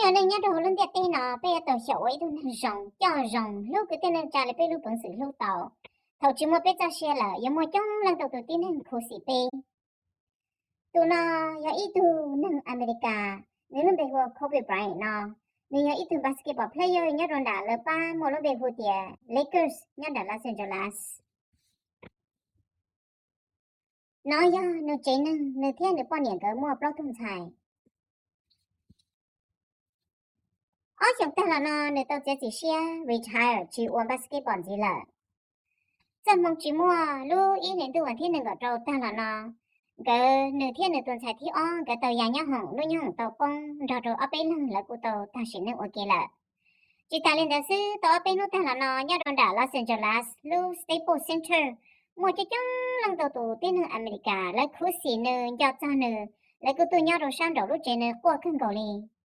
Ua neej nyob rau hauv lub ntiaj teb no peb yuav tau xyaum ua ib tug neeg zoo, coj zoo, hlub kwv tij neej tsa li peb lub peev xwm hlub tau. Thaum tsis muaj peb txoj sia lawm yuav muaj coob leej ntau tus tib neeg khuv xim peb. Tus no yog ib tug neeg Amelikas, nws lub npe hu ua Kobe Bryant no. Nws yog ib tug basketball player nyob rau nram lawv pab muaj lub npe hu tias Lakers nyob nram Los Angeles. No yog nws tsev neeg, nws thiab nws poj niam nkawd muaj plaub tug ntxhais. Ob xyoos tag los no nws tau txiav txim siab retire tsis ua basketball ntxiv lawm. Txoj hmoo tsis muaj lub ib hlis ntuj vas thib nees nkaum rau tag los no, nkawd, nws thiab nws tus ntxhais thib ob nkawd tau ya nyob hoom, lub nyob hoom tau poob nrog rau ob peb leeg, lawv kuj tau tag sim neej ua ke lawm. Tsis tas li ntawd xwb, tau ob peb hnub tag los no nyob rau nram Los Angeles lub Staples Center muaj coob coob leej ntau tus tib neeg Amelikas lawv khuv xim nws, nco txog nws, lawv kuj tuaj nyob rau sab nraum lub tsev nws quaj kawg nkaus li.